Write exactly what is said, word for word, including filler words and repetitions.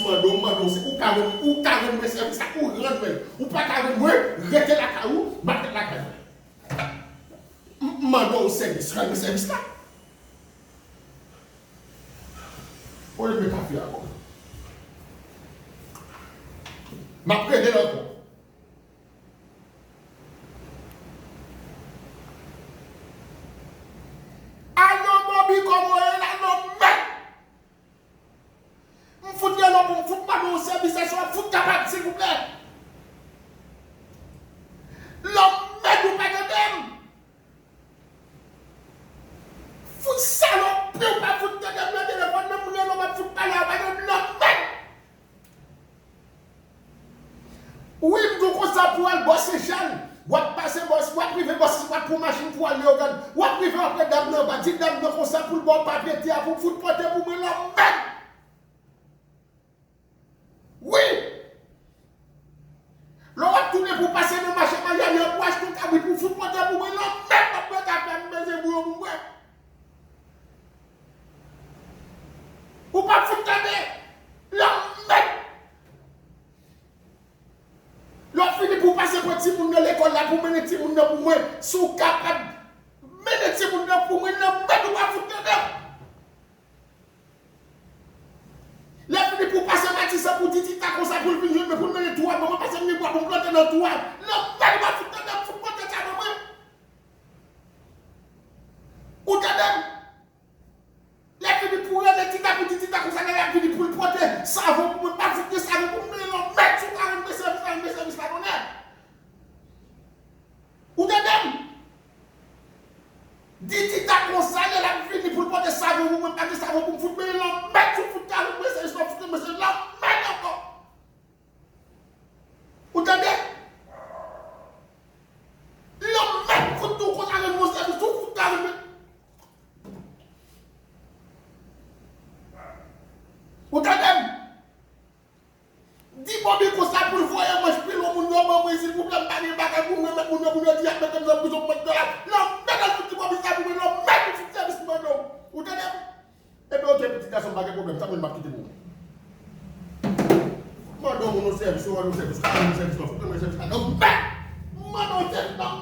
Mande w, mande w, se ou ka rann, ou ka rann mwen sèvis la, ou rann mwen. Ou pa ka rann mwen, rete lakay ou, m ap ret lakay mwen. M mande w sèvis, rann mwen sèvis la. Olye m met kafe a ankò. M ap rele l ankò. Alo, Bobby, kòman w ye la, non, mèt? M fout rele w pou m fout mande w sèvis aswè, w ap fout kapab, silvouplè. Lòm mèd ou pa tande m. Fout salopi ou pa fout tande m nan telefòn nan, m rele w, m ap fout pale a, w pa tande m, lòm mèd. Wi, m di w konsa pou w al bò Sechal. W ap pase bò, w ap rive bò, w ap pran machin pou w al Leyogàn. W ap rive, w ap wè dam nan anba. Di dam nan konsa pou l ba w papye tè a pou w fout pote pou mwen, lòm mèd. Wi. Lè w ap tounen pou w pase nan mache Mayani an pou w achte yon kabrit pou w fout pote pou mwen, lòm mèd, w ap mete afè m bezwen pou yo pou mwen. Ou p ap fout tande. Lòm mèd. Lè w fini pou w pase pran timoun nan lekòl la, pou w mennen timoun nan pou mwen, si w kapab, mennen timoun nan pou mwen, lòm mèd, ou pa fout tande. Lè fini pou w pase Matisan pou Titita konsa pou l vin jwenn mwen, pou l mennen tou a ban mwen, pase m gen bwa pou m plante nan tou a. Lòm mèd, ou pa fout tande, m fout pote sa ban mwen. Ou tande m? Lè fini pou rele Tita pou di Tita konsa, lè y ap vini pou l pote savon pou mwen, pa fout gen savon pou m, men lòm mèd, si w ka rann mwen sèvis la, rann mwen sèvis la, tonnè. Ou tande m? Di Tita konsa, lè l ap vini pou l pote savon pou mwen, pa gen savon pou m fout, men lòm mèd, si w fout ka rann mwen sèvis la, fout rann mwen sèvis la, lòm mèd ankò. Ou tande? Lòm mèd, fout tou konsa rann mwen sèvis, ou fout ka rann mwen. Ou tande m? Di Bobby konsa pou l voye manch pilon moun yo ban mwen, silvouplè, m pa gen bagay pou mwen, mèt moun yo, moun yo di y ap mete m nan prizon pou mèt dola. Lòm mèd, al fout di Bobby sa pou mwen, lòm mèd, ou fout sèvis m mande w. Ou tande m? Ebyen, oke, pitit gason m, pa gen pwoblèm, sa mwen m ap kite pou ou. Mande yon moun yon sèvis, ou mande yon sèvis, ou ka mande yon sèvis nan, fout mwen sèvis la, lòm mèd! Mande yon sèvis nan,